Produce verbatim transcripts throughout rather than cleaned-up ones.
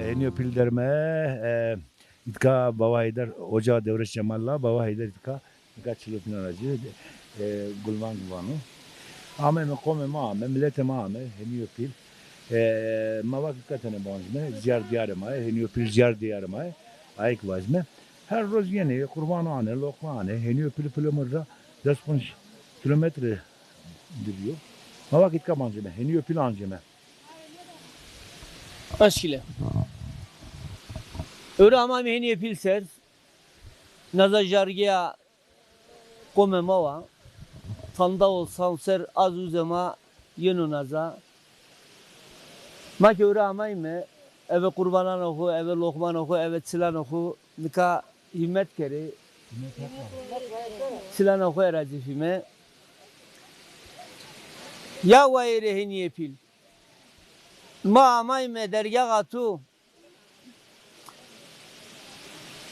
Hênîyo pîl derme, e, îtka Bava Heyder, ocağa Dewrêş Cemal la, Bava Heyder îtka, îtka çilopîna ra ci, e, gulvang vano. Ameyme, qomê ma ame, miletê ma ame, hênîyo pîl. E, ma vake îtka tenê bancîme, zîyar dîyarê ma yê, hênîyo pîl zîyar dîyarê ma yê, ayê kî vajîme. Her roz yenê, qurban anê, loqma anê, hênîyo pîl, pîlê ma ra des ponc kîlometre dûrî yo. Ma vake îtka bancîme, hênîyo pîl ancîme. Aşkîle. Ewro amayme hênîye pîl ser. Naza jargîya qomê ma wa. Tanda ol sanser az uze ma yeno naza. Ma ke ewro amayme, eve qurbananê xo, eve loqmanê xo, eve çilanê xo nika hîmmet kerê. Çilanê xo era ci fîme. Ya wayîrê hênîye pîl. Ma amayme dergaha to.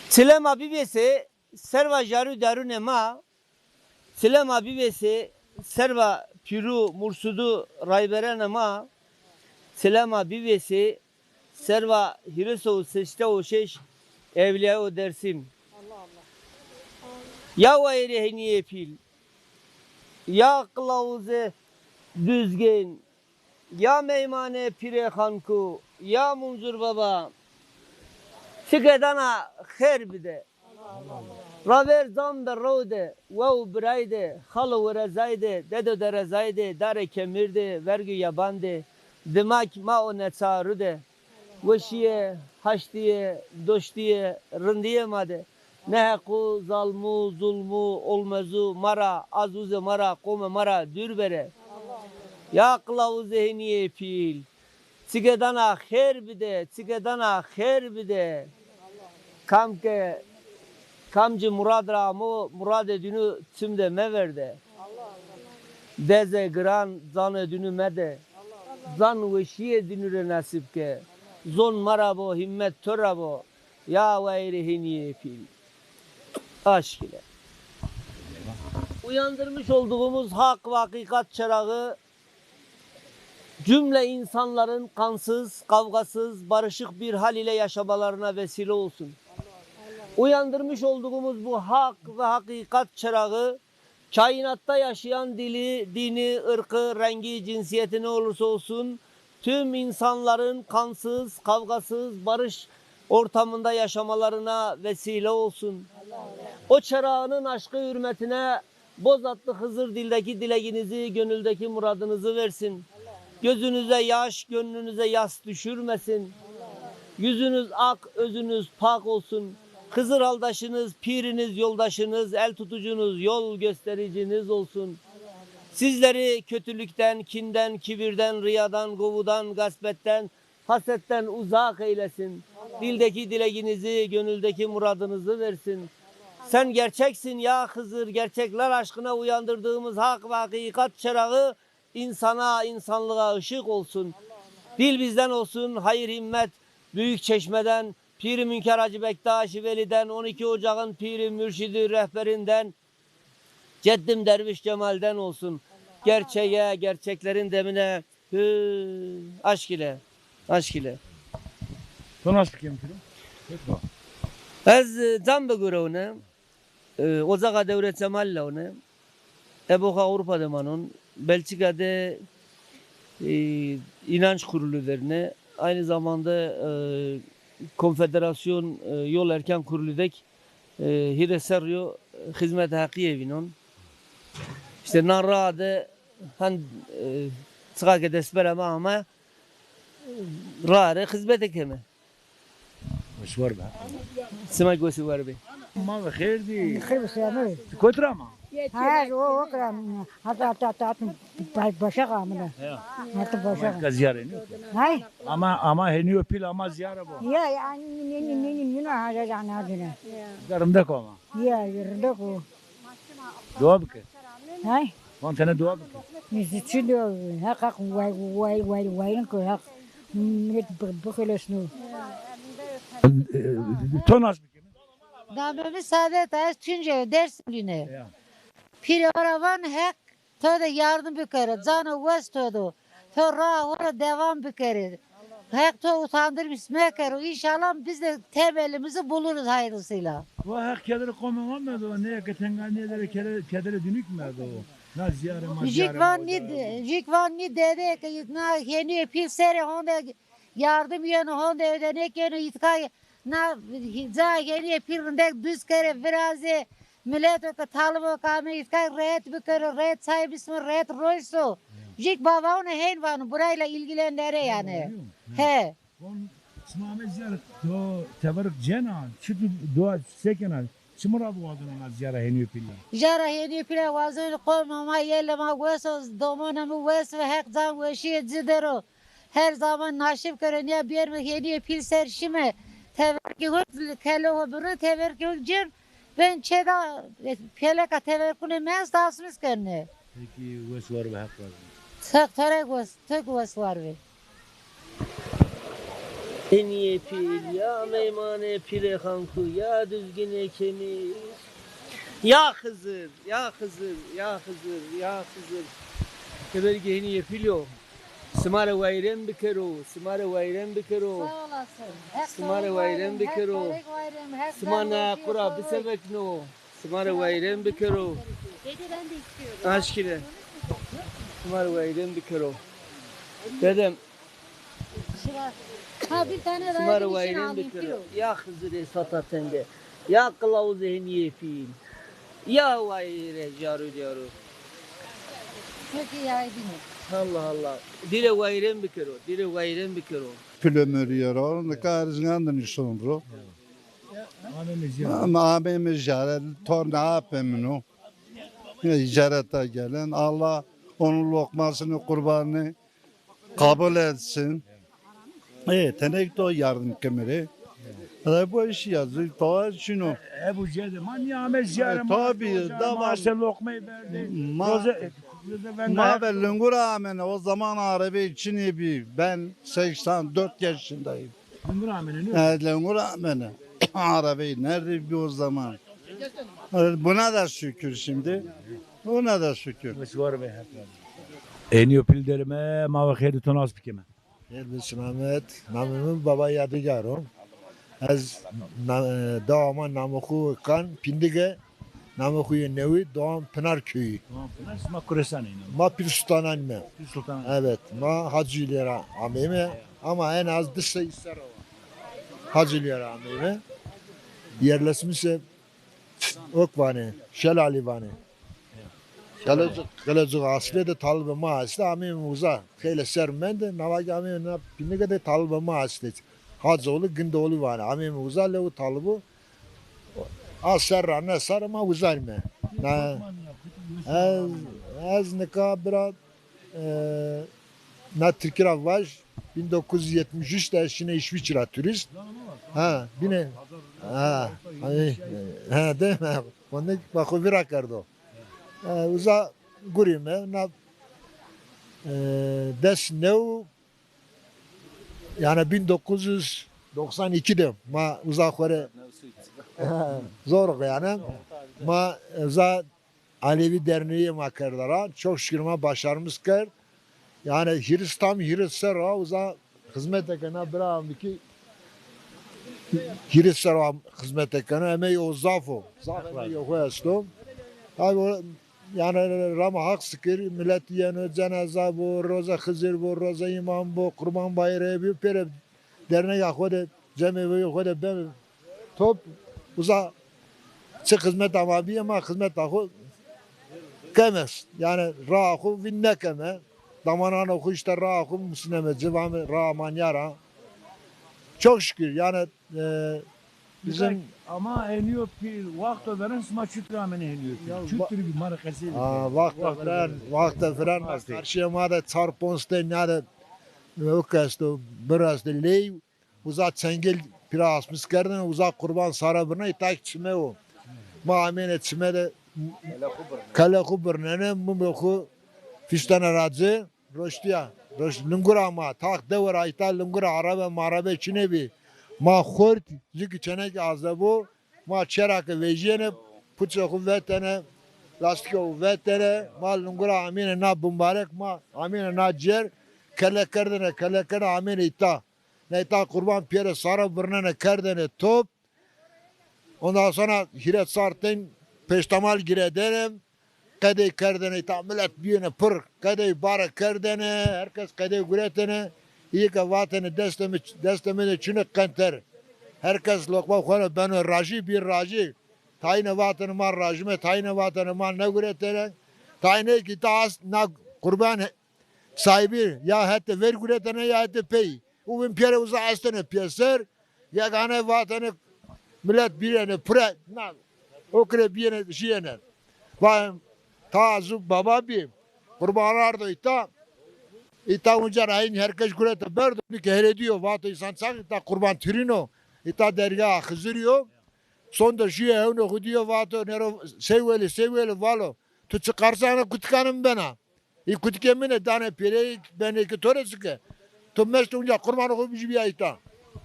Çile ma bivêsê serva jarû darûnê ma, çile ma bivêsê serva pîrû mursidû rayberenê ma, çile ma bivêsê serva hîris û sêşte û şeş ewlîyayo Dêrsim. Ya wayîrê hênîye pîl, ya qilawuzê Duzgên, ya meymanê Pîrê Xanku, ya Munzur Baba, çike dana xêr bide. Ravêr zan de rew de, wew biray de, xalo werezay de, dedo derezay de, darê kemîr de, vergî yaban de, dimak ma o neçarû de. Weşîye, haştîye, doştîye, rindîye ma de. Neheqû, zalmû, zulmû, olmezû ma ra, azûzê ma ra, qomê ma ra dûr bere. Ya qilawuzê hênîyê pîl, çike dana xêr bide, çike dana xêr bide. Kam ke, kam ci murad ra amo, muradê dînû çim de meverde. Dezê giran zanê dînû mede. Zan weşîyê dînû rê nesîb ke. Zon ma ra bo, hîmmet to ra bo. Ya wayîrê hênîyê pîl. Aşk ile. Uyandırmış olduğumuz hak ve hakikat çırağı cümle insanların kansız, kavgasız, barışık bir hal ile yaşamalarına vesile olsun. Uyandırmış olduğumuz bu hak ve hakikat çırağı kainatta yaşayan dili, dini, ırkı, rengi, cinsiyeti ne olursa olsun, tüm insanların kansız, kavgasız, barış ortamında yaşamalarına vesile olsun. O çırağının aşkı hürmetine Bozatlı Hızır dildeki dileğinizi, gönüldeki muradınızı versin. Gözünüze yaş, gönlünüze yas düşürmesin. Yüzünüz ak, özünüz pak olsun. Hızır haldaşınız, piriniz, yoldaşınız, el tutucunuz, yol göstericiniz olsun. Sizleri kötülükten, kinden, kibirden, riyadan, govudan, gasbetten, hasetten uzak eylesin. Dildeki dileğinizi, gönüldeki muradınızı versin. Sen gerçeksin ya Hızır, gerçekler aşkına uyandırdığımız hak ve hakikat çırağı insana, insanlığa ışık olsun. Dil bizden olsun, hayır himmet, büyük çeşmeden, Piri Münker Hacı Bektaşi Veli'den, on iki Ocağın Piri Mürşidi rehberinden, Ceddim Derviş Cemal'den olsun. Gerçeğe, gerçeklerin demine, hü, aşk ile, aşk ile. To nas bikem kiro? Ez, e, Can Begû ra one, e, Ocağa Dewrêş Cemal ra one. Eboxa Avrupa de manon. Belçika de, e, inanç kurulu derine. Aynı zamanda, e, Konfederasyon, e, Yol Erken Kurulu dek, e, hîrê serrî yo, e, xizmetê Heqîye vînon. Îşte na raa de hen, e, çiqa ke destbera ma ame, raa rê xizmete keme. Wes war be. Sima wes war be. Ma ve xêr dî. Xêr be, selamet. Ti kotî ra ma? Ha, o, o kira. Hatta, hatta, hatta, hatta, ba-, başak amine. Ya. Hatta başak. Başka ziyare ne? Hay. Ama, ama hênîyo pîl ama ziyare bo. Ya, ya, ni, ni, ni, ni, ni, ni, ha, ya, ya, ne dine. Rindek o ama. Ya, rindek o. Dua bike. Hay. Van tene dua bike. Nisi çi dua bike. Haq, haq, way, way, way, way, ko haq. Millet bi-, bixelesno. To nas bike. Namê mi Saadet, ez Tunce, Dêrsimlî ne. Ya. Pîrê ma ra van Heq To de yardım bikero, cano wes to do. To raa ho ra devam bikeri. Heq to utandırmış mekero. İnşallah biz de temelimizi buluruz hayırlısıyla. Va Heq kedere qomê ma medo, ne ke tenga ne dere kedere, kedere dünük medo. Na ziyare ma ziyare ma van ni, ziyare. Jik van ni dede ke na heniye pil sere honde yardım yeno, honde ödenek yeno, itka na ca heniye pil rindek düz kere, viraze. Milleto ke talibo ke ame îtka rehet bikero, rehet çay bismo, rehet roşto. Jik bavaune hên vano, burayla ilgilenenlere yani. He. Von sima ame ziyare, to teverik cena, çi tu dua sekena, çi murad wazena na ziyara heniyo pîla? Ziyara heniyo pîla wazena qoma ma, yele ma wes o, domona mi wes ve, Heq can weşîye ci dero. Her zaman naşib kero, niya biyerme heniye pîl ser şime. Teverkî huk kele ho birno, teverkî huk cir. Ben çeda, e, peleka teverkune mez tasmis kerne. Peki, wes war ve, Heq razı. Tek tere wes, tek wes war ve. Heniye pîl, ya meymanê pîlê Xanku, ya Düzgünê Kemîr. Ya Xizir, ya Xizir, ya Xizir, ya Xizir. Tebergê heniye pîl o. Sima re wayîrên bikero, sima re wayîrên bikero. Sağ olasın. Sima re wayîrên bikero. Sima na qura bisevekno. Sima re wayîrên bikero. Dedi, ben de istiyorum. Aşkine. Sima re wayîrên bikero. Dedem. Ha, bir tane daha. Sima re wayîrên bikero. Ya Xizirê sata tenge. Ya qilawuzê heniye pîl. Ya wayîrê caro caro. Çok iyi aydın. Allah Allah. Dîre wayîrên bikero, dîre wayîrên bikero. Pil ömür yero, nika Erzingan de nişon ro. Ama ameyme jare, torna apê min o. Ziyareta gelen. Allah onun lokmasını, kurbanını kabul etsin. E, tenek to yardım kemere. E, bu işi yazı, toğa şino. E, bu cede, ma niye ame ziyare, e, ma tabii, da ma se lokmayı verdi. Ma, roze, roze ben ma ve Lungura amene, o zaman araba içine bir, ben seksen dört yaşındayım. Lungura amene, ne? E, Lungura amene. Arabayı nerede bir o zaman? E, buna da şükür şimdi. Buna da şükür. Wes war be, Heq razı. Eniyo pil derime, ma ve xêr to nas bikeme. Xêr bi selamet. Namê mi Baba Yadigar o. Ez na, e, dewa ma namê xo kan Pindige, namê xo yê newî Doğan Pınar köyü. Doğan Pınar, sima Kuresan ê? Ma Pir Sultanan me. Pir Sultanan. Evet, ma Hacı ile ra ameyme. Ama en az di sey serra wa Hacı ile ra ameyme. Yerleşmişe Ok vanê, Şelalî vanê. Qilec-, Qileciq aslê de talibê ma estê, ameyme uza. Xeyle ser mende, navakî ameyme na Pindige de talibê ma estê. Hacoğlu, Gündoğlu vanê. Ameyme uza, lew talibu. A serra ne serra ma uza îme. Na, ez, ez nika bira E, na Tirkî ra vaj, bin dokuz yüz yetmiş üç de şine İsviçre turîst. Ha, bine. Ha, ay, ha, değil mi? Onu bak, o vira kerdo. E, uza gurîme, na, e, des new, yani bin dokuz yüz doksan iki de ma uza xo rê, zor yani. Ma uza Alevi Derneği ma kerda ra. Çok şükür ma başarımız kerd. Yani hîris, tam hîris serra uza xizmete kena, bira mi ki hîris serra xizmete kena, emey o zaf o. Zaf emey o xo esto. Tabi o, yani rama Haq sikir, millet yeno, cenaza bo, roza Xizir bo, roza îmam bo, Qurban Bayrağı bo, pêre derneğa xo de, cemê xo de ben top uza çi xizmeta ma bîye, ma xizmeta xo keme. Yani raa xo vîn nêkeme. Damananê xo îşte raa xo musneme ci, vame raa ma nîya ra. Çok şükür yani, e, bizim... Ama heniyo pîl, waxto veren sima çutir amene heniyo pîl? Ya, çutir bir ma rê qesey bike. Aa, waxto veren, waxto veren karşıya ma de çar ponc te nîya de, e, o ke esto, bir esto ley, uza çengel pîra asmis kerdêne, uza qurban sare birnay, tak çime o. Ma amêne çime de kele xu birnene, mumê xu fîstene ra ci, roştîya. Roşt lingura ma, tax dewe ra îta lingura, arebe marebe çinê bî. Ma xort, zikî çenekî azebo, ma çera ke vejîyêne, puçê xu vetêne, Lastîke û vetêne, ma lingura amêne na bimbarek, ma amêne na cêr, kele kerdêne, kele kerdêne amêne îta. Na îta qurban pîyerê sare birnêne kerdêne top. Ondan sonra hîrê çar tên peştemal girêdêne, qedey kerdêne îta, milet bîyêne pir, qedey bare kerdêne, her kes qedey guretêne, îyê ke vatêne destê mi, destê mi de çinê qenter. Her kes loqma xo ra beno rajî, bî rajî. Tayîne vatêne ma rajîme, tayîne vatêne ma neguretêne. Tayîne kî îta est na qurban sahîbî ya hetê ver guretêne ya hetê pey. Û vîn pîyerê uza estêne pîyeser. Gegane vatêne milet bîrêne pire. Na, o kire bîyêne jîyêne. Va ta zu baba bî. Qurban ardo îta. Îta unca ra hên her kes gurete berdo. Nike herediyo vato însan çax îta qurban tirîno. Îta dergah Xizirî yo. Sonde jîye hewno xu dîyo vato nêro sey welî, sey welî valo. Tu çi qarsa ena kutikane mi bena. Î kutikê min ê danê pêreyî benê ki to rê çi ke? To meşte unca qurbanê xo bijî bîya îta.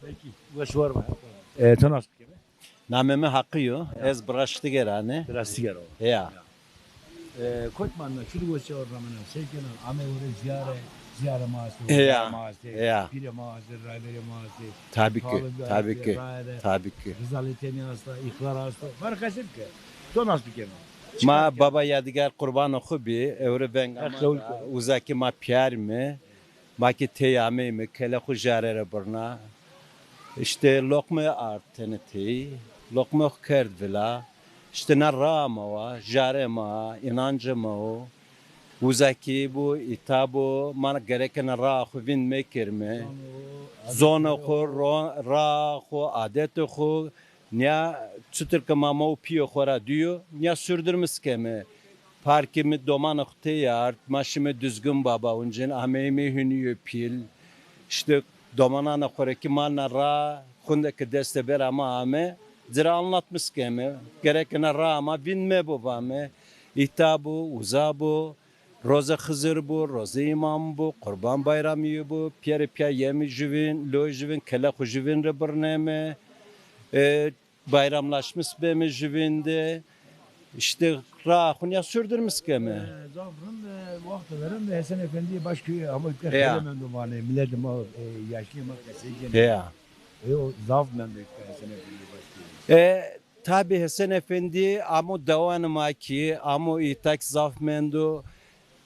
Peki, weş war be. E, to nas bikeme? Namê mi Haqî yo. Ya. Ez Biraştigeran ê. Biraştigeran. Ya. Ya. E, kotman na, çi di weşe ornamena, sey kena, ame ore ziyare, ziyare ma estê, ya, ma estê, ya, pîrê ma estê, rayberê ma estê. Tabii ki, tabii ki, tabii ki. Rizaletê mi esta, îqrar esta. Bar qesir ke. To nas bikeme. Ma baba Yadigar qurbanê xo bî, ewro venga ma da, uza kî ma pîyarîme, ma kî tey ameyme, kele xo jare ra birna. Îşte loqme artêne tey, loqme xo kerd vila. Îşte na raa ma wa, jare ma, înancê ma o. Uza kî bo, îta bo, ma gereke na raa xo vînd mekerîme. Zonê xo, ro-, raa xo, adetê xo, nîya çitur ke ma ma û pîyê xo ra dîyo, nîya sürdürmüş keme. Parkî mi domanê xo tey ard, ma şîme Düzgün Baba uncin, ameyme Hünüyü Pil. Îşte domananê xo rê kî ma na raa xunde ke destê bera ma ame, ci ra anlatmüş keme. Gereke na raa ma vînd mebo vame. Îta bo, uza bo. Rozê Xizir bo, rozê Îmam bo, Qurban Bayramî bo, pîyerê pîya yeme jüvîn, loy jüvîn, kele xo jüvîn rê birneme. E, bayramlaşmış beme jüvîn de. Îşte raa xo nîya sürdürmüş keme. E, zaf rind, e, wextê verên de Hesen Efendî başkî ama xele mendo vanê, miletê ma, e, yaşlî ma qesey kenê. Ya. E, o zaf mendo Hesen Efendî başkî. E, Tabî Hesen Efendî amo dewanê ma kî, amo îta kî zaf mendo.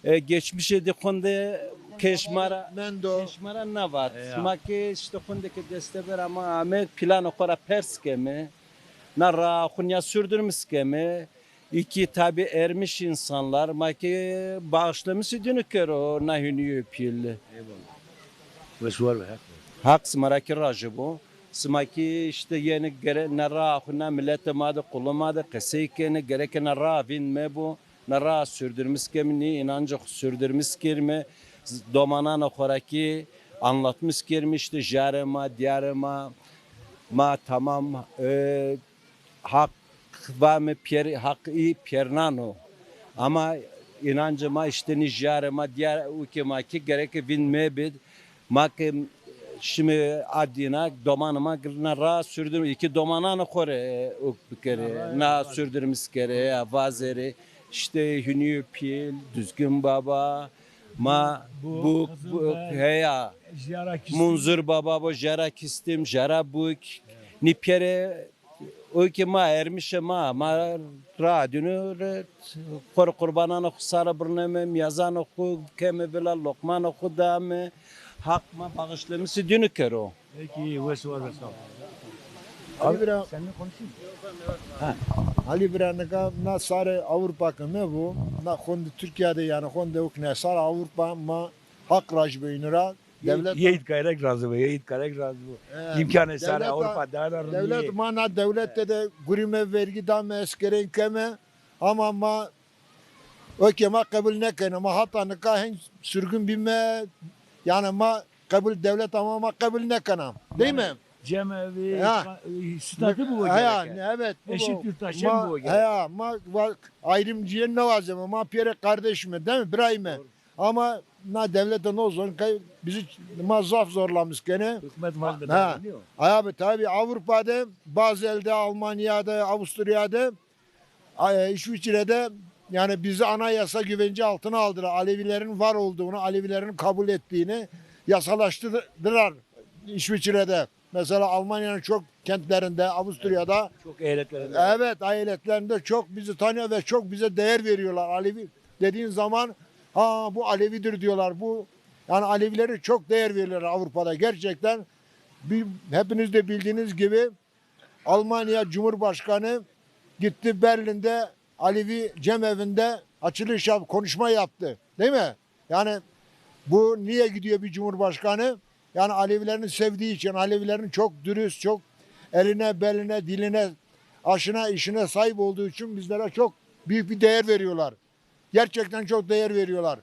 E, geçmişê de xunde keşmara, mendo. Keşmara navat. Ya. Ma kî îşte xunde ke destê bera ma ame, planê xo ra pers keme. Na raa xo nîya sürdürmüş keme. Î kî tabî ermiş însanlar, ma kî bağışlamışî dînû kero na Hünüyü Pil. Eyvallah. Weş war be, Heq. Heq sima ra kî rajî bo. Sima kî îşte yenî gere-, na raa xo na miletê ma de, qulê ma de qesey kenê, gereke na raa vînd mebo, na raa sürdürmüş keme, nî înancê xo sürdürmüş kerîme, z-, domananê xo ra kî anlatmüş kerîme, îşte jarê ma, dîyarê ma, ma tamam, e, Haq vame pîyer-, Haq î pîyernan o. Ama înancê ma îşte nî jarê ma, dîyar ûkê ma kî gereke vînd mebid. Ma ke şîme a dîna, domanê ma girna ra sürdürme. Î kî domananê xo rê, e, uk bikerê, na sürdürmüş kerê, ya vazerê. Îşte Hünüyü Pil, Düzgün Baba, ma Buk, Buk, Xizir Bey, heya. Munzur Baba bo, jara Kistim, jara Buk. Nî pîyerê O ke ma ermişê ma, ma ra dînû rê, xo rê qurbananê xo sare birneme, mîyazanê xo keme vila, loqmanê xo dame, Haq ma bağışlamışî dînû kero. Peki, wes war be, sağ ol. Ali bira, seninle konuşayım. Ha. Ali bira, nika na sarê Avrupa ke mebo, na xonde Türkiye de, yanî xonde okne sarê Avrupa ma Haq rajî bo înû ra. Dewlet yeyît kayrek razî bo, yeyît kayrek razî bo. He, îmkanê sarê Avrupa daha da rind. Dewlet ma na dewlete de gurîme, vergî dame, eskerên keme, ama ma o ke ma qebul nêkena. Ma hata nika hên surgun bîme, yanî ma qebul, dewlet ama ma qebul nêkena. Değil mi? Cemevi, statü bu gereke. Evet, bu. Eşit yurttaşın bu gereke. Heya, ma ayrımcıyê nêwazeme, ma pîyerê kardeşîme, değil mi? Birayîme. Ama na dewlete no zon ke bizi, ma zaf zorlamış kenê. Hükümet mal bedava diyor. Aya be, tabii Avrupa de, Basel de, Almanya de, Avusturya de, a, e, İsviçre de Yani bizi anayasa güvence altına aldılar. Alevilerin var olduğunu, Alevilerin kabul ettiğini yasalaştırdılar İsviçre'de. Mesela Almanya'nın çok kentlerinde, Avusturya'da, çok eyaletlerinde, evet, eyaletlerinde çok bizi tanıyor ve çok bize değer veriyorlar. Alevi dediğin zaman, "Ha, bu Alevidir," diyorlar. Bu, yani Alevileri çok değer veriyorlar Avrupa'da. Gerçekten bir, hepiniz de bildiğiniz gibi Almanya Cumhurbaşkanı gitti Berlin'de Alevi cemevinde açılış yap, konuşma yaptı. Değil mi? Yani bu niye gidiyor bir cumhurbaşkanı? Yani Alevilerini sevdiği için, Alevilerin çok dürüst, çok eline, beline, diline, aşına, işine sahip olduğu için bizlere çok büyük bir değer veriyorlar. Gerçekten çok değer veriyorlar.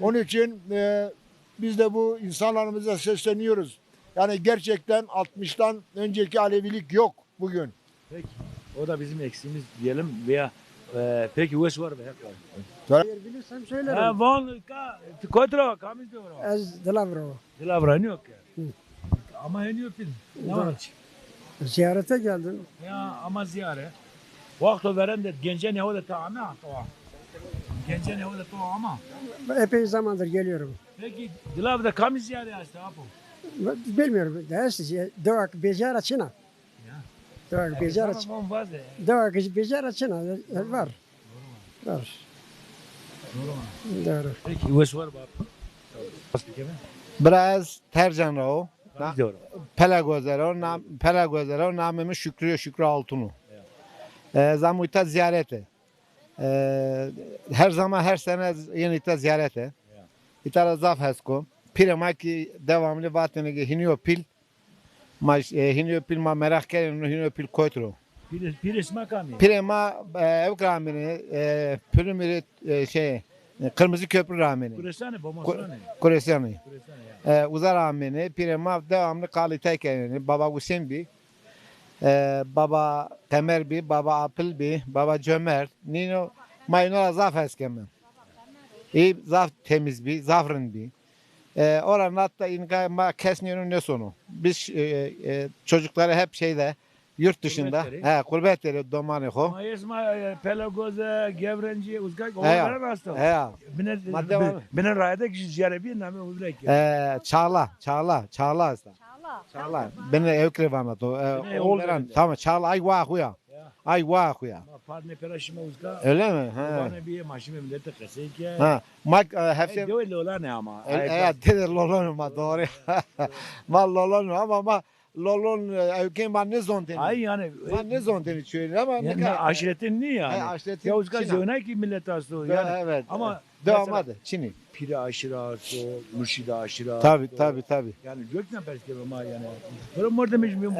Onun için e, biz de bu insanlarımıza sesleniyoruz. Yani gerçekten altmıştan önceki Alevilik yok bugün. Peki. O da bizim eksiğimiz diyelim veya e, peki wes war be hak var. Söyle. Eğer bilirsem söylerim. Ha, von ka, ti kotro, kamiz de vro. Ez Dilavro. Dilavra yok ya. Ama heniyo pil. Ne var? Ziyarete geldim. Ya ama ziyaret. Wexto verende gence neho de ta ame ha, to. Gence neho de to ama. Epey zamandır geliyorum. Peki Dilav de kami ziyaret hasta apo? Bilmiyorum. Dewak becara çina. Ya. Dewak becara çina. Dewak becara çina var. Var. Doğru. Peki wes war bab. Biraz Tercan o. Pela Gozero, nam, Pela Gozero, namê mi Şükrü, Şükrü Altunu. E, zamuyta ziyarete. E, her zaman, her sene yeni ita ziyarete. Ita ra zaf hes ko. Pire ma ki devamlı vatene ki hiniyo pil. Ma, e, hiniyo pil ma meraq kereno, hiniyo pil kotro. Pire, pire sima kami? Pire ma, e, ewk ra amini, e, Pülümürü, e, şey, e, Kırmızı Köprü ra amini. Kuresani, Bomasani. Kuresani. Kuresani ya. E, uza ra amini, pire ma devamlı kalite kereni. Baba Hüseyin bi, e, Baba Kemer bi, Baba Apil bi, Baba Cömert. Nino, ma ino ra zaf hes keme. Ey zaf temiz bi, zaf rind bi. E, ora natta inka ma kes nêno nêsono. Biz, e, e, çocukları hep şeyde, yurt dışında. Gurbet deri. He, gurbet deri domanê xo. Ma esma, e, Pelagoze, Gevrenci, Uzgak, o veren asta. He. Bine, ma devam. Bine rayede kişi ziyare bir name uzrek. E, Çağla, Çağla, Çağla asta. Çağla. Çağla. Bine evkre vana to. E, bine o veren. Tamam, Çağla, ay vah ya. Ya. Ay vah ya. Ma parne pera şime uzka. Öyle mi? Ha. Bana bir ma şime millete qesey ke. Ha. Ma, e, hepsi. E, dewe Lolane ama. E, dede Lolane ma doğru. Ma Lolane ama ma Lolon, e, ewkê ma nêzontêne. Ay yani. Ma nêzontêne çöyle ama yani nika, aşiretin ni yani. He, aşiretin. Ya uzka zewna ki millet asto yani. Evet. Ama Devam de. Çini? Pire aşira so, murşide aşira. Tabi, tabi, tabi. Yani gökten perskebe ma yani. Böyle mordemij mi?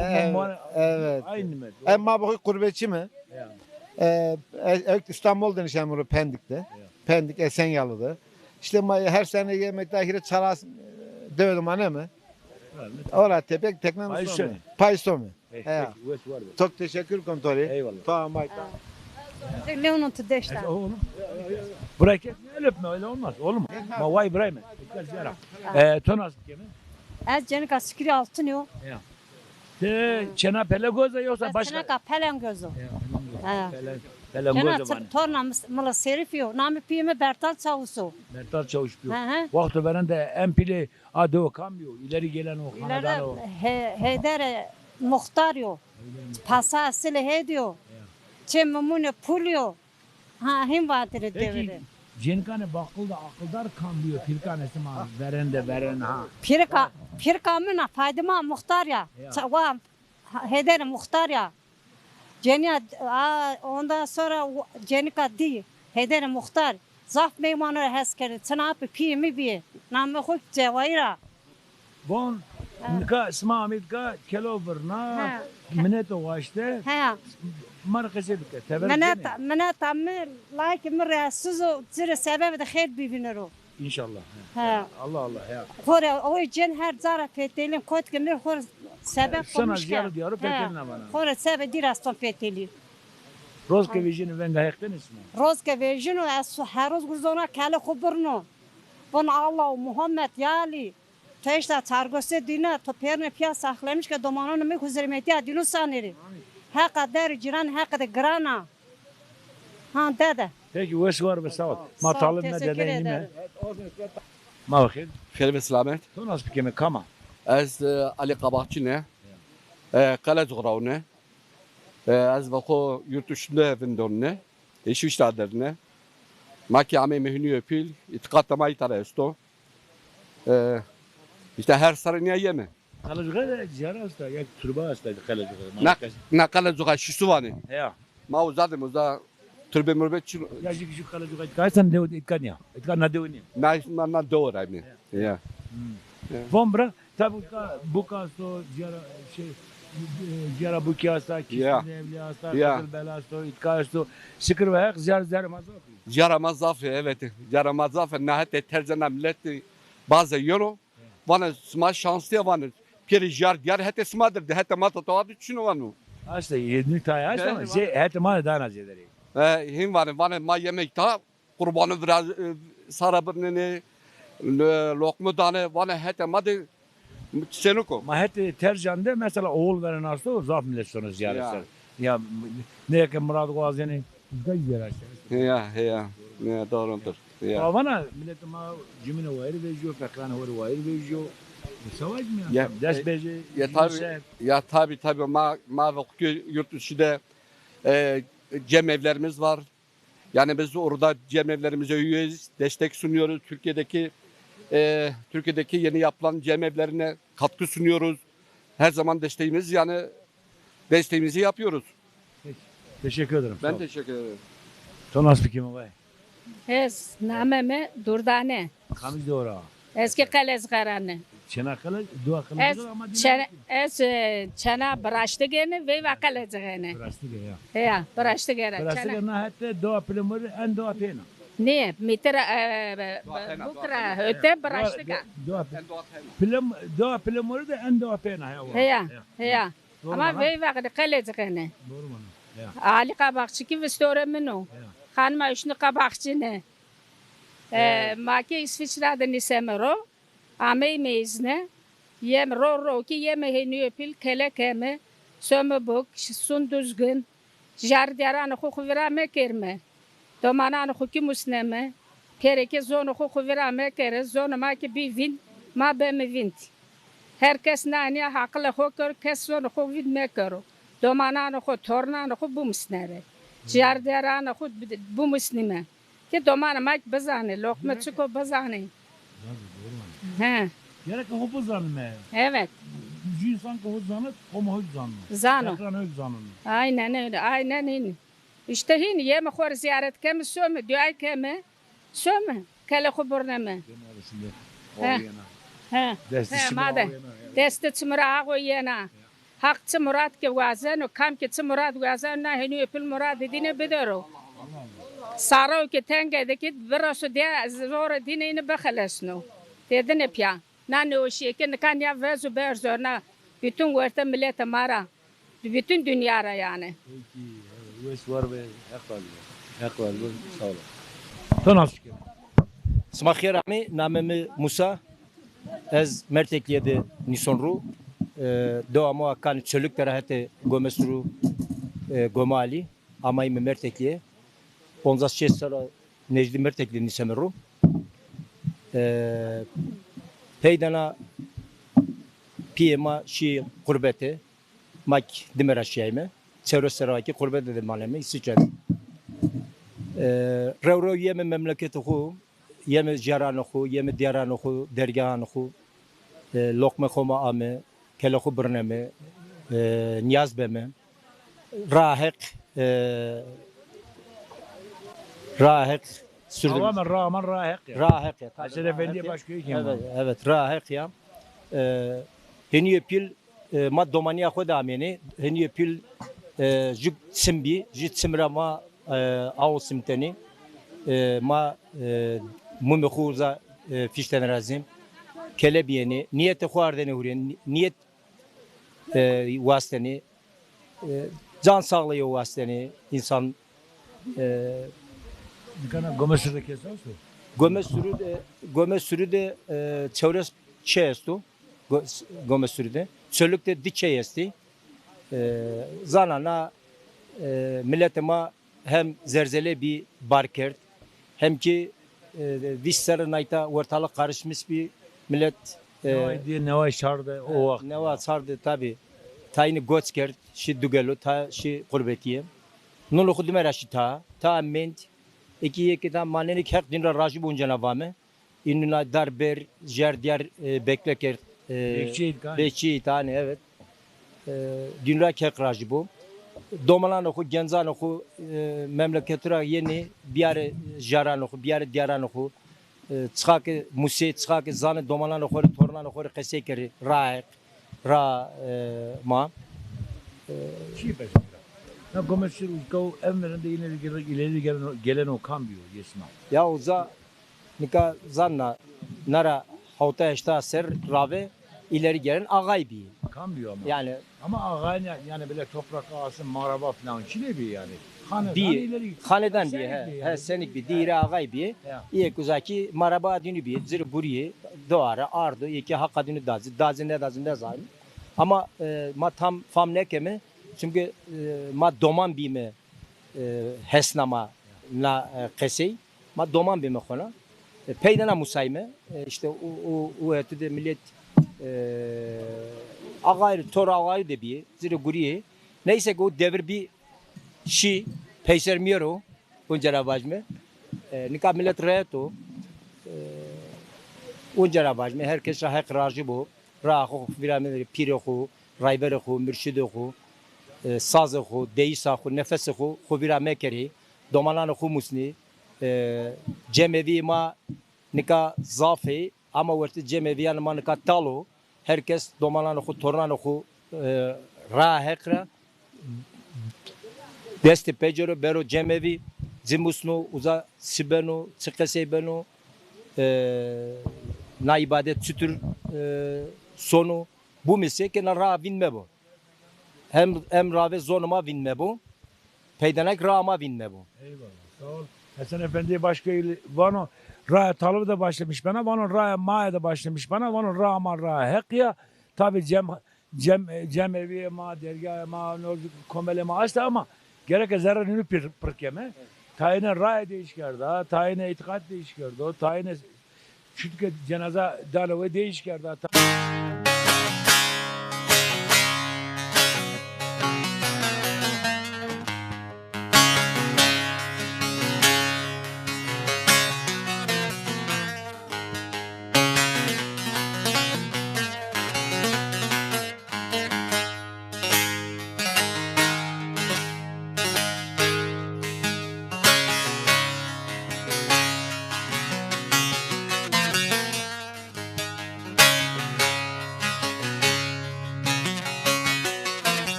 Evet. Aynı met. E, ma bu gurbetçi mi? Ya. E, e, e, İstanbul demiş yani bunu Pendik'te. Ya. Pendik Esenyalı'da. İşte ma, her sene yemek dahire çalas, e, devedim anne mi? Ora tepek tekne mi? Payso mi? Payso mi? He. Çok teşekkür kontori. Eyvallah. Tamam, bay. Leonon tu deşta. Oğlum. Bırak et, el öpme, öyle olmaz. Oğlum. Ma vay İbrahim. Dikkat et, yara. E, to nasıl kemi? Ez Cenika Sikiri Altın yo. Ya. Te çena Pelegoza yoksa başka? Çena ka Pelengozo. Ya, Pelengozo. He. Pelen-, Pelengozo. Çena bana. Torna mıla Serif yo. Nami piyimi Bertal Çavuso. Bertal Çavuş piyo. Hı hı. Vakti veren de en pili A dewe kam yo? İleri gelen o hanedan o. He-, Heydere Muxtar yo. Pasa Silê Hêdî yo. Ya. Çê Mimûnê Pul yo. Ha, hîn vatire dewe de. Peki, cênikanê baqil de aqildar kam biyo? Pîrkanê sima verên de verên ha. Pîrka, pîrka min a Faydima Muxtar ya. Ya. Ça-, wa, ha, Heydere Muxtar ya. Cênîya, a, ondan sonra cênika dî, Heyderê Muxtar, zaf meymano ra hes kerdî. Çina apê pîyê mi bîyê. Namê xo Cewayir a. Von, nika sima amê nika kelo virna, mineto waşte. He. Ma rê qesey bike, teber. Mineta, mineta mi, layikê mi rahatsiz o, ci rê sebebê de xeyr bivînero. İnşallah. He. Allah Allah ya. Xo rê o cên her ca ra fetelîn, kot ke mi xo rê sebeb qomîş kerd. Sana ziyarı diyarı fetelîn avana. Xo rê sebê dîr eston fetelî. Roz ke vejîno venga Heq tenê sima. Roz ke vejîno ez her roz gurzona kele xo birno. Von Allah û Muhammed ya Elî. To eşta çargose dîne, to pêrine pîya saxlemiş ke domanonê mi huzurîmetîya dîno sanêrê. Heqa der û cîran heqê de giran a. Ha dede. Peki, wes war be, sağ ol. Ma talib me, dede înîme. Ma xêr. Xêr ve selamet. To nas bikeme, kam a? Ez, e, Ali Kabakçı ne. E, Qelecuğraw ne. E, ez ve xo yurt dışında vindon ne. Eşî îşte derine. Ma ki ameyme Hinîyo Pîl, îtîqata ma îta ra esto. E, îşte her serre nîya yeme. Qelecuğe de cîyara esta, ya turba esta Qelecuğe. Na, na Qelecuğe şîsu vanê. Ya. Ma uza de, uza turbe murbe çin. Ya jî, jî Qelecuğe îtka esta, ne îtka nîya. Îtka na dewe nîya. Na, na, na dewe ra yeme. Ya. Ya. Von bira, tabi ka, buka esto, cîyara, şey, e, cîyara bukî esta, kîştî evlî esta, qizil bela esto, îtka esto. Şikir ve heq, cîyar, cîyara ma zaf ê. Cîyara ma zaf ê, evet. Cîyara ma zaf ê. Na hetê tercena millet baze yeno. Vanê sima şanslı ya vanê. Pêrê cîyar dîyar hetê sima dir de, hetê ma to tawa de çin o vano. Aşte, yedinci tay aşte ama şey, hetê ma dana zêderê. E, hîn vanê, vanê ma yemek ta, qurbanî vira, e, sara birnenê, lo-, loqme danê, vanê hetê ma de seniko. Ma hetê Tercan de mesela oğul veren asto, zaf millet sono ziyaret ser. Ya, ne ke Murad wazenê, da ziyaret ser. Ya, ya. Ya, doğrudur. Ya. Vana millet ma cimine wayir vejîyo, feqran hori wayir vejîyo. E, savaş mı ya? Dest bejê, ya tabi, ya tabi, tabi ma, ma ve yurt dışı de, e, cemevlerimiz var. Yani biz orada cemevlerimize üyeyiz, destek sunuyoruz. Türkiye'deki, e, Türkiye'deki yeni yapılan cemevlerine katkı sunuyoruz. Her zaman desteğimiz, yani desteğimizi yapıyoruz. Peki. Teşekkür ederim. Ben teşekkür ederim. To nas bikeme vay? Ez, name mi Durdane. Kamij dewe ra? Ez ki Qelecuğe ra ne. Çena Qele, dewa Qelecuğe ama dîna çena, ez, e, çena Biraştige ne, veyva Qelecuğe ne. Biraştige ya. Ya, Biraştige ra. Biraştige na hete dewa Pilemurî en dewa pêna. Ne, mîtir, e, bukra, öte Biraştige. Dewa, dewa Pilemurî de en dewa pêna ya. Ya, ya. Ama veyva Qelecuğe ne. Doğru mu? Ya. Ali Kabakçı ki vistore min o. Ya. Xanima Hüsnü Kabakçı ne. E, ma ki İsviçre de nîseme ro. Ameyme îzne, yem ro ro ki yeme Hinîyo Pîl, kele keme, some buk, sun Duzgin, jar dîyaranê xo xo vîra mekerme. Domananê xo ki musneme, pêrê ke zonê xo xo vîra mekere, zonê ma ki bî vînd, ma beme vînd. Her kes nanîya haqilê xo kero, kes zonê xo vînd mekero. Domananê xo, tornanê xo bimusnere. Jar dîyaranê xo bi-, bimusnîme. Ki domanê ma ki bizanê, loqme çik o bizanê. Tabii, doğru yani. He. Gerek ki ho bizanime. Evet. Jü insan ki ho zanit, ho ma ho zano. Zano. Ekran ho zano. Aynen öyle, aynen öyle. İşte hîn, yeme xo rê ziyaret keme, some, dua keme, some, kelê xo birneme. He. He. He, ma de. Destê çimira ağo yena. Haq çi murad ke wazeno, kam ke çi murad wazeno, na Hinîyo Pîl muradê dîne bidero. Saro ke tenge de ke bireso de zorê dîne îne bixelesno. Têdine pîya. Na nêweşîye ke nika nîya vezo berzo, na bütün werte miletê ma ra. Bütün dünya ra yani. Peki, wes war be, heq razî bo. Heq razî bo, sağ olun. To nas bikeme? Sima xêr amê, namê mi Musa. Ez Merteklîye de nîson ro. E, dewa ma kanî Çoluk de ra hetê Gome Suru, e, Gome Alî. Amayîme Merteklîye. Poncas şeş serra nejdî Merteklîye nîseme ro. E, pey de na pîyê ma şî qurbete. Ma kî dime ra şîyayme. Çewres serra kî qurbete de maneme, Îsviçre de. E, rew rew yeme memleketê xo, yeme jeranê xo, yeme dîyaranê xo, dergehanê xo, e, loqmê xo ma ame, kelê xo birneme, e, nîyaz beme. Raa Heq, e, Raa Heq sürdüm. Raa Heq ya. Raa Heq ya. Haşmet Efendiye başköyü kim? Evet, evet, Raa Heq ya. E, Hinîyo Pîl, e, ma domanîya xo de amênê. Hinîyo Pîl, e, jü çim bî, jü çim ra ma, e, awo simtenê. E, ma, e, mumê xo uza, e, fîştenê ra zî. Kele bîyenê. Nîyetê xo ardenê hurê. Nî-, nîyet, e, wastenê. E, can sağlığı wastenê însan, e, Nika na Gome Suru de kes esto? Gome Suru de, Gome Suru de, e, çewres çê esto. Go-, Gome Suru de. Çoluk de di çê estê. E, zana na, e, miletê ma Hem zelzele bî, bar kerd, hem kî, e, vîst serre nayta ortalık karışmış bî, millet, e, Neway diye, neway şar de o waxt. Newa şar de tabî. Tayînî goç kerd, şî Dugelo, ta şî Qurbetiye. Nulo xu dime ra şî ta, ta mend. Eki yeki ta manenî ki Heq dîn ra rajî bo, uncena vame. Înuna dar ber, jer diyar, e, bekle kerd. E, Bekçî îtkanî. Bekçî îtkanî, evet. E, dîn ra kek rajî bo. Domananê xu, gencanê xu, e, memleketu ra yenî biyarê jaranê xu, biyarê diyaranê xu. E, çixa ke musê, çixa ke zanê domananê xo rê, tornanê xo rê qesey kerê, ra Heq, ra, e, ma. E, Çi pes. Na gome şir uzka û en verende ileri, ileri gelen, gelen o kam biyo, yesna. Ya uza Nika zanna, na ra hewta heşta ser rave ileri gelen ağay bî. Kam bî ama? Yani Ama ağayın ya-, yani böyle toprak ağası, maraba falan çi de bî yani? Hanedan bî, ileri hanedan bî, senik he, bî he, yani. Senik bî, dîre ağay bî. Ya. Yek uzakî maraba dînî bî, zir gurî, doare, ardo, yekî haqa dînî dazî, dazî ne dazî ne zanî. Ama, e, ma tam fam nekeme, çünkü, e, ma doman bîme, e, hesna ma na, e, qesey. Ma doman bîme xona. E, peydena musayme. E, işte u, u, u hetî de millet, e, ağayî, tor ağayî de bîye, zirê gurîye. Neyse ki o devir bî şî, peyser mîyero, unca ra vajme. E, nika millet rehet o. E, unca ra vajme, her kes ra Heq rajî bo. Raa xo vîra mekerê, pîrê xo, rayberê xo, murşidê xo, e, sazê xo, deyîsa xo, nefesê xo, xo vîra mekerê. Domananê xo musnê. E, cemevîyê ma nika zaf ê, ama wertê cemevîyanê ma nika tal o. Her kes domananê xo, tornanê xo, e, raa Heq ra destê pecero, bero cemevî, ci musno, uza çi beno, çi qesey beno, e, na îbadet çitur, e, sono, bumîse ke na raa vîn mebo. Hem, hem ravê zonê ma vîn mebo, peydenek raa ma vîn mebo. Eyvallah, sağ ol. Hesen Efendi başka il-, vano, raya Talib de başlamış bena, vano, raya Maye de başlamış bena, vano, raa ma raa Heq ya. Tabi cem, cem, cemevîyê ma, dergahê ma, no, komelê ma aşte ama gereke zerre nînû pir, pir keme. Tayîne raye değiş kerda, tayîne îtîqat değiş kerdo, tayîne Çunke cenaza dano we değiş kerda.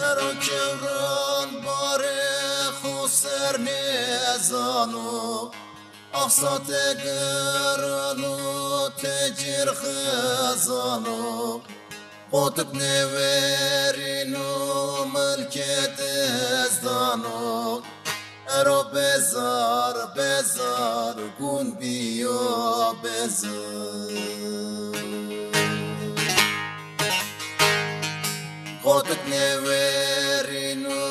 Ero kewran barê xo ser nêzano, axsate giran o tecir xizano. Qotik nêverîno milkê dizdano. Ero bezar, bezar, gun bîyo bezar. Qotik nêverîno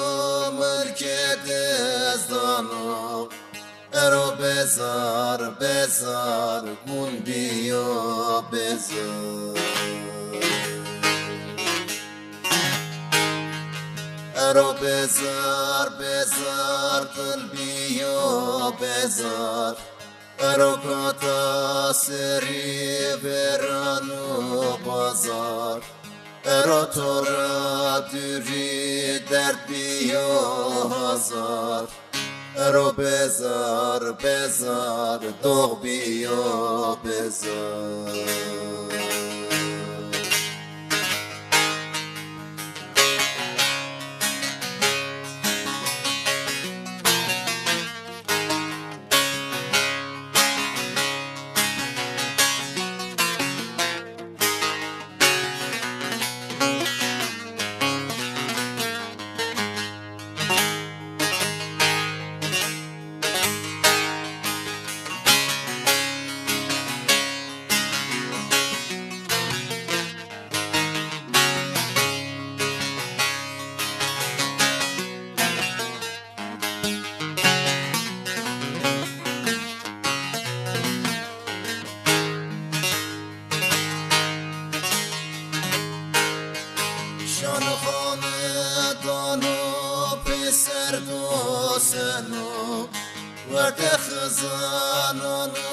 milkê dizdano. Ero bezar, bezar, gun bîyo bezar. Ero bezar, bezar, dil bîyo bezar. Ero kata serî verano bazar. Ero to ra dûrî derd bîyo hazar. Ero bezar, bezar, dox bîyo bezar. Zanano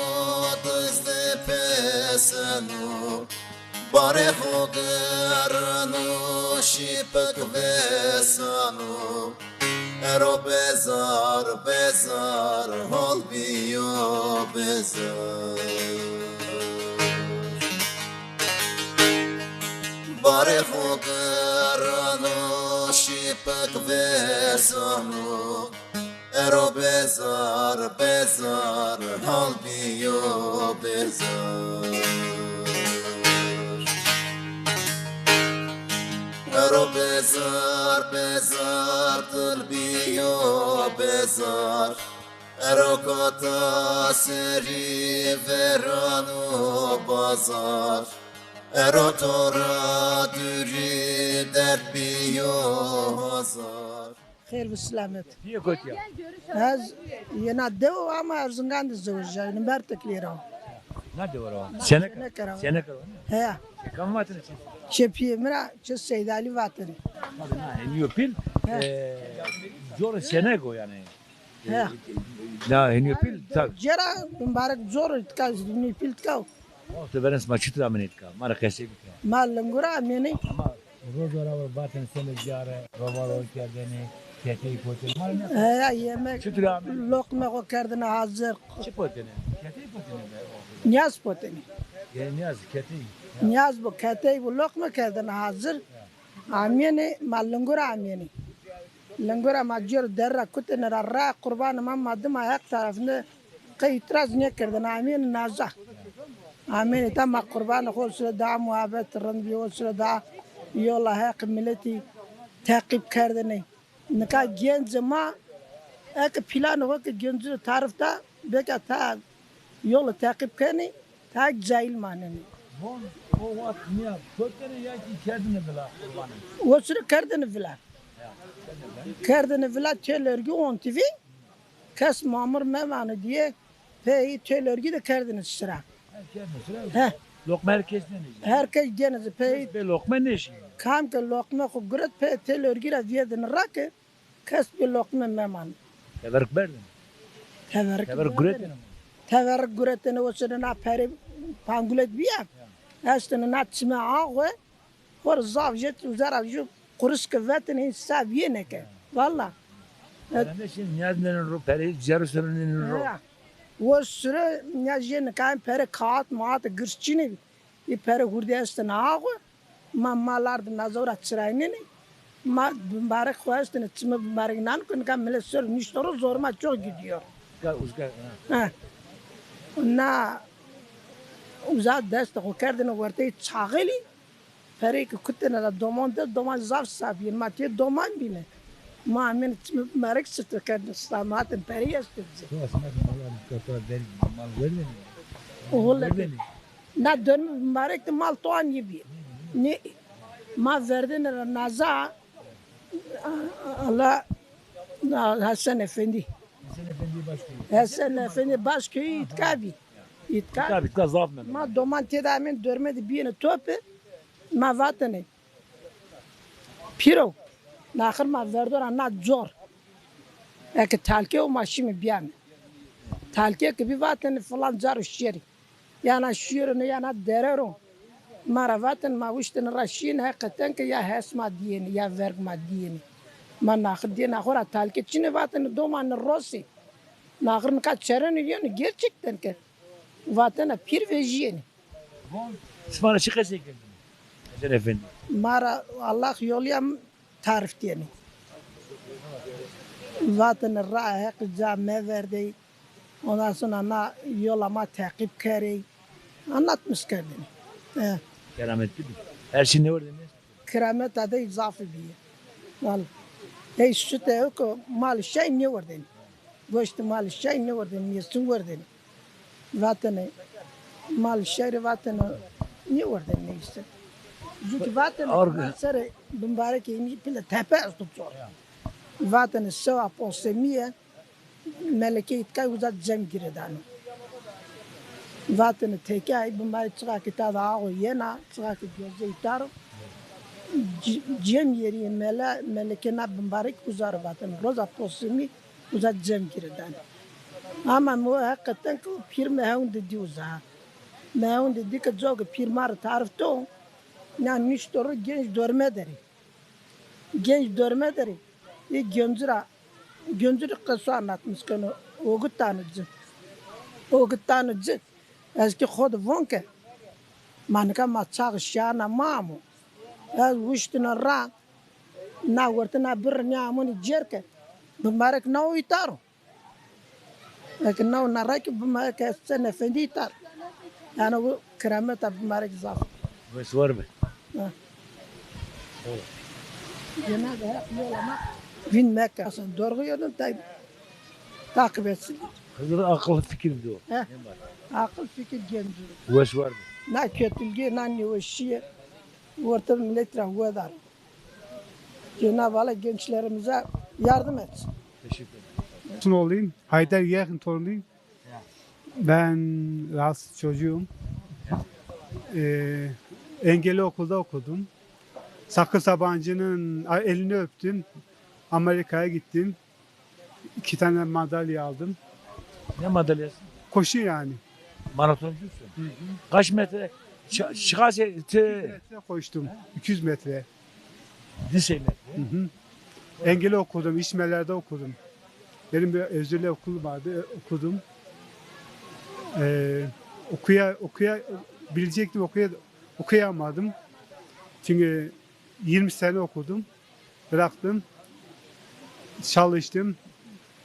dizde peseno, barê xo gerano şîpik vesano. Ero bezar, bezar, hol biyo bezar. Barê xo gerano şîpik vesano. Ero bezar, bezar, hal biyo bezar. Ero bezar, bezar, dil biyo bezar. Ero kota serî verano bazar. Ero to ra dûrî derd biyo hazar. Xêr bi silamet. Bîye kotî ya? Ez yena dew o ama Erzingan de zewejîya, yeno Merteklî ra. Na dewe ra? Seneka. Seneka ra. Seneka ra. He. Kam vatene çi? Çê pîyê mi ra, çê Seydalî vatene. Hadi na, hênî yo pîl, he, e, cor Senek o yanî. He. Na, hênî yo pîl, tabi. Cêra, mubarek cor, tika, hênî yo pîl tika. Wexto verên sima çitur amenê tika? Ma ra qesey bike. Ma lingura amenê. Ama roza ra vatên senê care, rovaron kerdêne, ketey kotenê. Ma ra ne? He, yemek, çitur amenê? Loqme xo kerdêne hazir. Çi kotenê? Ketey kotenê be. Nîyaz kotenê. Ye, nîyaz, ketey. Nîyaz bo, ketey bo, loqme kerdêne hazir. Amêne, ma lingura amêne. Lingura ma cêro der ra kutêne ra, ra qurbanê ma, ma dima Heq tarafinde qey îtîraz nêkerdêne, amêne naza. Amêne ta ma qurbanê xo sire daha muhabet rind bî, o sire daha yola Heq miletî teqîb kerdêne. Nika gencê ma, eke planê xo ke gencî rê tarif da, beka ta yolu teqîb kenê, ta cahil manenê. Von o wext nîya kotêne ya kî kerdêne vila qurbanê? O sire kerdêne vila. Ya, kerdêne vila. Kerdêne vila, têl ergî ontî vî, kes mamur memanê dîye, pey têl ergî de kerdêne sira. He, kerdêne sira. He. Loqme her kes nênê. Her kes gêne zî pey. Kes bê loqme nêşî. Kam ke loqme xo guret, pey têl ergî ra vîyedêne ra ke kes bê loqme meman. Teverik berdêne? Teverik, teverik guretêne? Teverik guretêne, o sire na perê pangulet bîya. Ya. Estêne na çime axwe, xo rê zaf jê uza ra jû qurişke vetêne, hîn sa bîyêne ke. Ya. Valla. Perê nêşî, nîyaz nênên ro, perê cêro sire nênên ro. Ya. O sire nîyaz jê nika pere kağıt mağat girs çinê bî. Î pere hurdî estêne axwe, ma mal ard naza ra çiraynenê, ma bimbarek xo estêne, çime bimbarek nano ke nika milet ser nişto ro, zor ma çok gidiyor. Uzga, uzga, ha. Ha. Na uza dest xo kerdêne werteyê çaxelî, perey ke kutêne ra doman de, doman zaf sa bîyêne, ma tê doman bîne. Ma amêne çime bimbarek sifte kerdêne, sita ma vatêne perey estê bize. To aslında mal, mal werdêne. Oğul werdêne. Na dönme bimbarek de mal toan yê bî. Nê, ma verdêne ra naza, Allah, na Hesen Efendî. Hesen Efendî Başköyî. Hesen Efendî Başköyî îtka bî. Îtka. Îtka bî, îtka zaf mendo. Ma doman têde amên dörme de bîyêne tope. Ma vatêne, pîro, naxir ma verdo ra na cor. Eke talke o ma şîme bîyame. Talke ke bî vatêne filan caro şêrî. Ya na şîyêro ne ya na dere ro. Ma ra vatêne ma wiştêne ra şîyêne, heqeten ke ya hes ma dîyêne, ya verg ma dîyêne. Ma naxir dîyêne, xo ra talke çinê, vatêne domanê rosê. Naxir nika çerêne yeno, gerçekten ke. Vatêne pîr vejîyêne. Sima ra çi qesey kerdêne Hesen Efendî? Ma ra Allah yolîya tarif dîyenê. Vatêne ra Heq ca meverdey. Ondan sonra na yola ma teqîb kerey. Anlatmış kerdêne. E. Kerametli bî. Her şey nêwerdêne? Kerameta dey zaf bîye. Vallahi. Hey süte yok, mal şey nêwerdêne. Goştê mal şey nêwerdêne, mêsin werdêne. Vatêne, mal şerî vatêne, nêwerdêne neyse. Zûkî vatêne, ar-, na serê bimbarekê înî pile tepe esto cor. Vatêne sewa posemîye, melekê îtkay uza cem girêdano. Vatêne teke ay bimbarek çixa ke ta de ağo yena, çixa ke gözey taro, c-, cem yerî mele-, melekê na bimbarek uza ro vatêne. Roza posemî uza cem girêdano. Ama mi heqeten ki pîr mi hewn de dî uza. Mi hewn de dî ki coke pîr ma rê tarif do. Na nişto ro genç dorme derî. Genç dorme derî. Ê gencî ra, gencî rê qeso anlatmiş keno. Ogi tano ci. Ogi tano ci. Ez ki xo de von ke. Ma nika ma çax şiyana ma amo. Ez wiştîna ra. Na wertê na birr nîya amonî cêr ke. Bimarek na o îtaro. Eke na o na ra ki bimarek Hesen Efendî îtar. Yanî o kirameta bimarek zaf. Wes war be. Ha. Cenab-ı Hak yol ama vîn meke. Aslında doğru yolun ta-, takip etsin. Hızır akıl fikir diyor. He. Akıl fikir genci. Wes war be. Na kötülüğü, na neweşiye. Orta millet ra wedar. Cenab-ı Allah gençlerimize yardım etsin. Teşekkür ederim. Oğluyum. Haydar Yağın torunuyum. Ben rahatsız çocuğum. Ee, engelli okulda okudum. Sakın Sabancı'nın elini öptüm. Amerika'ya gittim. İki tane madalya aldım. Ne madalyası? Koşu yani. Maratoncusun. Hı hı. Kaç metre? Şi-, şiha se-, te- iki yüz metre koştum. Ha? iki yüz metre. Lise metre. Hı hı. Engelli okudum, İçmelerde okudum. Benim bir özel okulum vardı, e, okudum. Ee, okuya, okuya, bilecektim, okuya, okuyamadım. Çünkü yirmi sene okudum, bıraktım. Çalıştım.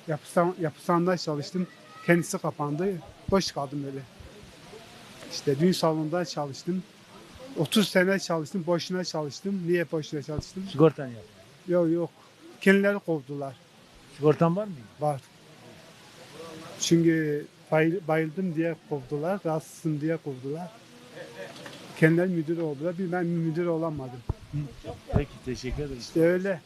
Yapısal, yapısalda çalıştım. Kendisi kapandı. Boş kaldım öyle. İşte düğün salonunda çalıştım. Otuz sene çalıştım. Boşuna çalıştım. Niye boşuna çalıştım? Sigortan yok. Yok, yok. Kendileri kovdular. Sigortan var mı? Var. Çünkü bay-, bayıldım diye kovdular, rahatsızım diye kovdular. Kendileri müdür oldular, bir ben müdür olamadım. Peki, teşekkür ederim. İşte öyle.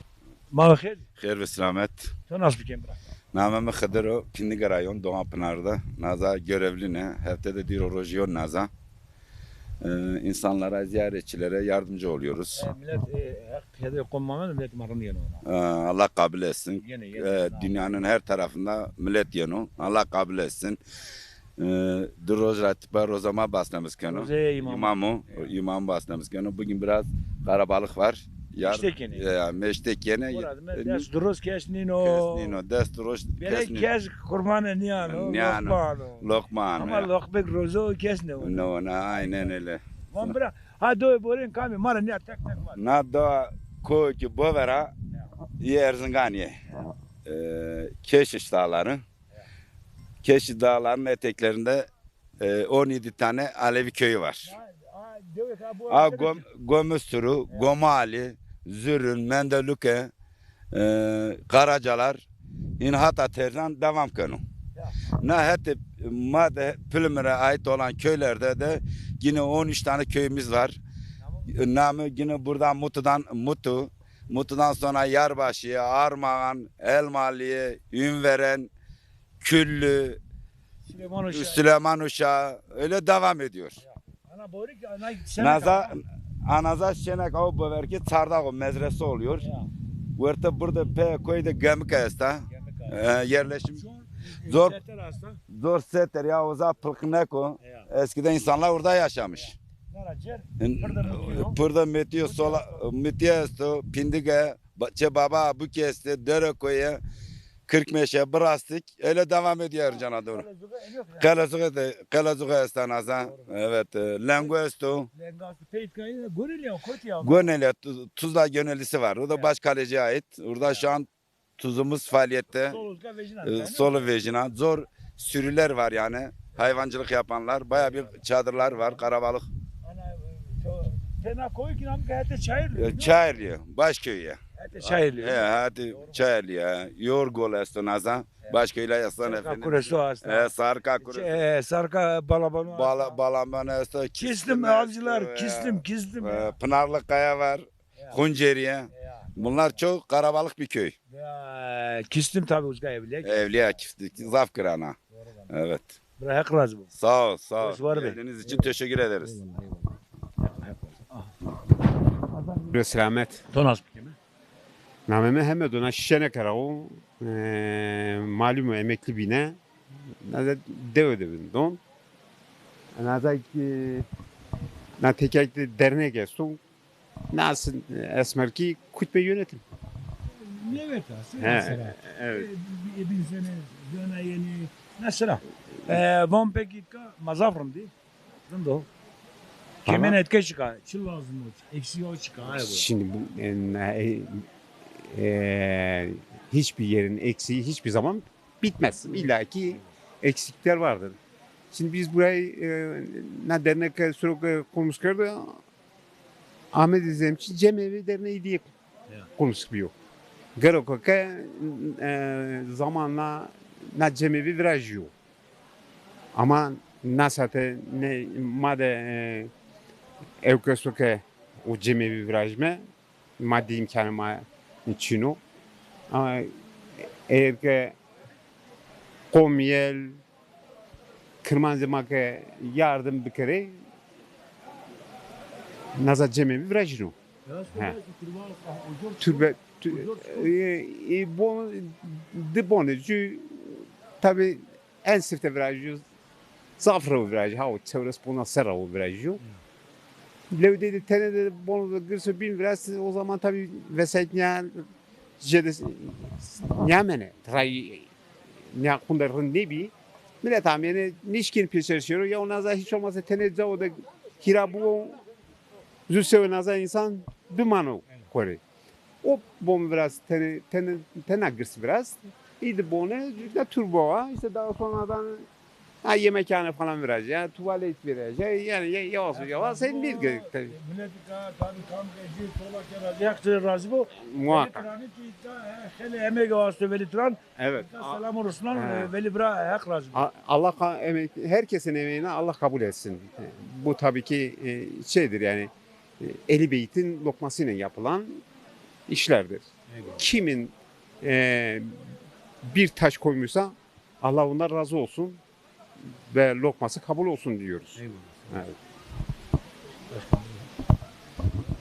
Ma xêr. Xêr ve selamet. To nas bikin bira? Namê mi Xidir o, Pindige rayon, Doğan Pınar'da. Naza görevli ne, hafte de dîro rojî yo naza. Ee, insanlara, ziyaretçilere yardımcı oluyoruz. E, millet, e, her yerde kom mame, millet marın yeno ona. Ee, Allah kabul etsin. Yine, yine. Ee, dünyanın her tarafında millet yeno. Allah kabul etsin. Ee, di roj ra tipa roza ma basnemiz keno. Roza imam. İmam o. Ya. İmam basnemiz keno. Bugün biraz karabalık var. Yar-, meşte kene. E, meşte kene. Orada me-, e, des du roj kes nîno. Kes nîno, des du roj kes nîno. Bere kes kurbanê nîyano, nîyano, lokma ano. Lokma ano. Ama ya, lokmek rozo kes ne. No, na, aynen öyle. Van bira, ha doy borin kami, mara nîya tek tek var. Na da ko ki bovera, ya, yê Erzinganî. Ya. E, Keşiş Dağları. Ya. Keşiş Dağları'nın eteklerinde e, on yedi tane Alevi köyü var. A, Gom-, Gomüstürü, Gomali, Zürün, Mendelüke, e, Karacalar, in hata Terzan devam keno. Na hete ma de Pülümür'e ait olan köylerde de yine on üç tane köyümüz var. Namı yine buradan Mutu'dan, Mutu, Mutu'dan sonra Yarbaşı, Armağan, Elmalı, Ünveren, Küllü, Süleyman Uşağı. Süleyman Uşağı, öyle devam ediyor. Ya. Ana Borik, ana Senek Naza, ama. Anaza Senek o böverki Çardağ o mezresi oluyor. Ya. Wertê burada pe köyde Gemika esta. Gemika. E, yerleşim. Zor, zor seter ya, o zaman Pılkıneko. Ya. Eskiden insanlar orada yaşamış. Ya. Nara cer, burada mitiyo. Burada mitiyo, sola, mitiyo esto, Pindige, Ba-, çe baba bu kesti, Derekoye, Kırkmeşe, Brastik, öyle devam ediyor cana doğru. Qelezuxe de, Qelezuxe esta naza. Doğru. Evet, e, Lengo esto. Lengo esto. Peytkayı Goneli ya, koti ya. Goneli, Tu-, Tuzla Gönelisi var. O da, evet, Başkaleci'ye ait. Orada, evet, şu an tuzumuz faaliyette. Solo vejina, e, değil mi? Solo vejina. Zor sürüler var yani. Hayvancılık yapanlar. Baya bir çadırlar var, karabalık. Ana, e, to-, tena koyu ki nam ki hete Çayırlı, e, değil mi? Çayırlı, Başköy'e. Hete Çayırlı. He, hete Çayırlı ya. Yorgol esto naza. Evet. Başköy'le Hasan Efendi. Kureso hasta. E, Sarka Kureso. E, Sarka Balabano hasta. Bala-, Balabano esto. Kislim, Kislim esto, avcılar, ya. Kislim, Kislim, e, ya. Pınarlı Kaya var. Ya. Hunceriye. Ya. Bunlar çok karabalık bir köy. Ya, Kistim tabi uzka evliya. Evliya Kistim, zaf girana. Doğru. Evet. Bira, Hak razı olsun. Sağ ol, sağ ol. Hoş var be. Geldiğiniz için teşekkür ederiz. Eyvallah, eyvallah. Hak razı olsun. Ah. Bira selamet. To nas bikeme? Namê mi Hemed o, na Şişene kera o. E, malum o, emekli bîne. Naza dewe de bin don. Naza ki, na tekerlekli dernek esto. Nasıl esmer ki kutbe yönetim. Nêveta, sira, he, sira. Evet. E, bi-, bin sene, döna yeni, mesela. E, van peki ka, ma zaf rindî. Rind o. Tamam. Kemene etke çika, çi lazım o, eksiği o çika, ay bu. Şimdi bu, e, e, e, hiçbir yerin eksiği hiçbir zaman bitmez. İlla ki eksikler vardır. Şimdi biz burayı, e, na dernek, e, sürekli kurmuş kerdi. Ahmet Zemçi Cemevi Derneği diye, ya, kurmuş bîyo. Gero ke, e, zamanla na cemevi virajîyo. Ama na sate ne ma de, e, ewkeso ke o cemevi virajme, maddi imkanê ma çin o. Ama eğer ke komîyel, kirmancê ma ke yardim bikerê, naza cemê mi virajîno. He. Türbe, tü-, e, e, bon, di bonê cü, tabi en sifte virajîyo, zaf rew virajîyo, ha o çewres bona serra o virajîyo. Lewdê de tene de bono de girso bin virajî, o zaman tabi vesayet nîya, jede nîyamene, ray nîya xunde rind nêbî. Milet amêne nişkên pêser şêro, ya naza hiç olmazsa tene cao de hîra biwo, zu sewe naza însan bimano xo rê. O bon virast, tene, tene, tena girs virast. Î di bone, cüzde turbo wa. İşte daha sonradan ha, yemekhane falan virazîya, tuvalet virazîya. Yani ya-, yavaş yavaş sen bir gel-, tabii. Millet ka, tabii kam ke jü tola ke razî, Heq razî bo. Muhakkak. Veli Turanî ki ka, he, xeylê emeg wasto Veli Turan. Evet. Ka selam û ruslan, he, e, Veli bira, Heq razî bo. A-, Allah ka-, emek, herkesin emeğine Allah kabul etsin. Bu tabii ki, e, şeydir yani, e, Ehli Beyt'in lokmasıyla yapılan işlerdir. Eyvallah. Kimin, e, bir taş koymuşsa Allah ondan razı olsun ve lokması kabul olsun diyoruz. Eyvallah. Evet.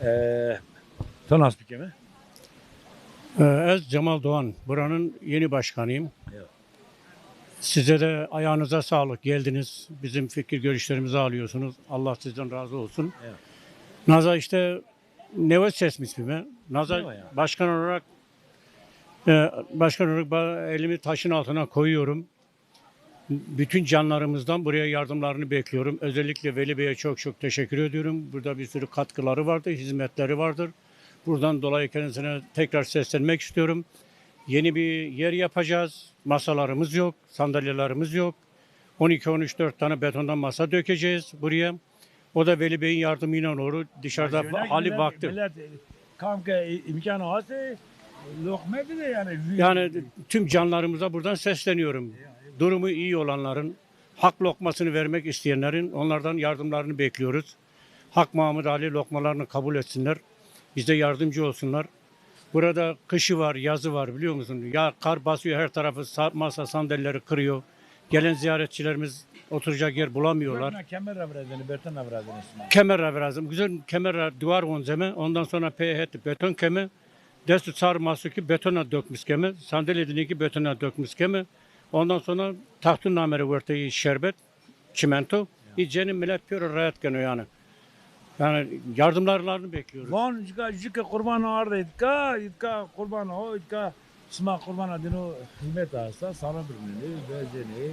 E, to nas bikeme? E, ez Cemal Doğan, buranın yeni başkanıyım. Evet. Size de ayağınıza sağlık, geldiniz. Bizim fikir görüşlerimizi alıyorsunuz. Allah sizden razı olsun. Evet. Naza işte newe sesmiş bime. Naza başkan olarak, e, başkan olarak ba-, elimi taşın altına koyuyorum. Bütün canlarımızdan buraya yardımlarını bekliyorum. Özellikle Veli Bey'e çok çok teşekkür ediyorum. Burada bir sürü katkıları vardır, hizmetleri vardır. Buradan dolayı kendisine tekrar seslenmek istiyorum. Yeni bir yer yapacağız. Masalarımız yok, sandalyelerimiz yok. On iki, on üç, dört tane betondan masa dökeceğiz buraya. O da Veli Bey'in yardımıyla olur. Dışarıda hali vakti. Millet, e, kam ke, e, imkanı varsa, e, lokma bile yani. Yani tüm canlarımıza buradan sesleniyorum. Durumu iyi olanların, hak lokmasını vermek isteyenlerin, onlardan yardımlarını bekliyoruz. Hak Muhammed Ali lokmalarını kabul etsinler. Bize yardımcı olsunlar. Burada kışı var, yazı var, biliyor musun? Ya kar basıyor her tarafı, sa-, masa sandalyeleri kırıyor. Gelen ziyaretçilerimiz oturacak yer bulamıyorlar. Bertena kemer ra virazene, bertena virazene sima. Kemer ra virazem. Güzel kemer ra duvar onzeme. Ondan sonra pê het beton keme. Destu çar masu ki betona dökmüş keme. Sandalye dineki betona dökmüş keme. Ondan sonra tahtun namere werteyî şerbet. Çimento. Ya. Î cenî milet pêro rehet keno yani. Yani yardımlarını bekliyoruz. Van cika, cike qurban arde itka, itka qurban o, itka sima qurbana dino hizmet asta, sana birmeni, bezenê,